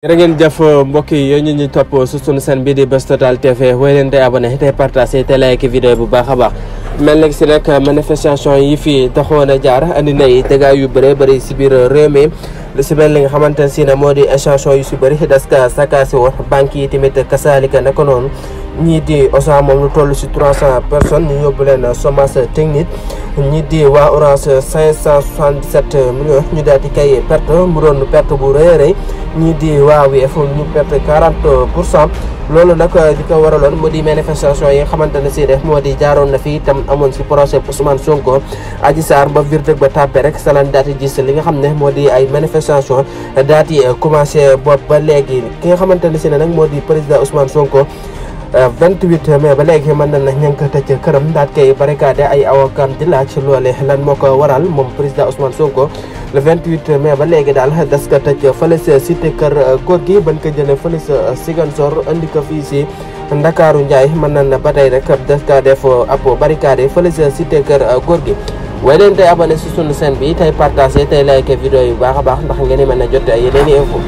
jërë ngeen jëf mbokk yi yéen ñu topp su sunu seen bii di Buzz Total TV woy leen day abonné tey partagé te like vidéo bu baax a baax mel nag si nag manifestation yi fii taxoon a jaar andi nay dégâts yu bëree bëri si biir réew mi lu si mel li nga xamante ne si ne moo di échange yu si bëri daska sakaasi woon banques yi tamit kasaalika naka noonu ñii di Auchan moom lu toll si 300 personnes ñu yóbbu leen chômage technique ñii di waa Orange 577 millions ñu daal di kay perte mu doon perte bu rëy a rëy ñii di waa Wave ñu perte 40%. loolu nag di ko waraloon moo di manifestation yi nga xamante ne si def moo di jaaroon na fi itam amoon si procès Ousmane Sonko Adji Sarr ba verdict ba tàppe rek salaan daati gis li nga xam ne moo di ay manifestation daati commencé bopp ba léegi ki nga xamante ne si ne nag moo di président Ousmane Sonko 28 mai ba léegi mën na na ña ngi ko tëj këram daat koy barricade ay awakam di laaj loole lan moo ko waral moom président Ousmane Sonko le 28 mai ba léegi daal das ko tëj fële sa cité kër góor gi ban ko jëlee fële sa Ziguinchor andi ko fii si Ndakaaru Njaay mën na na ba tey rek das ko def ab barricade fële sa cité kër góor gi waaye leen tey abonné si sunu chaîne bi tey partagé tey like vidéo yu baax a baax ndax ngeen mën a jot yeneen i info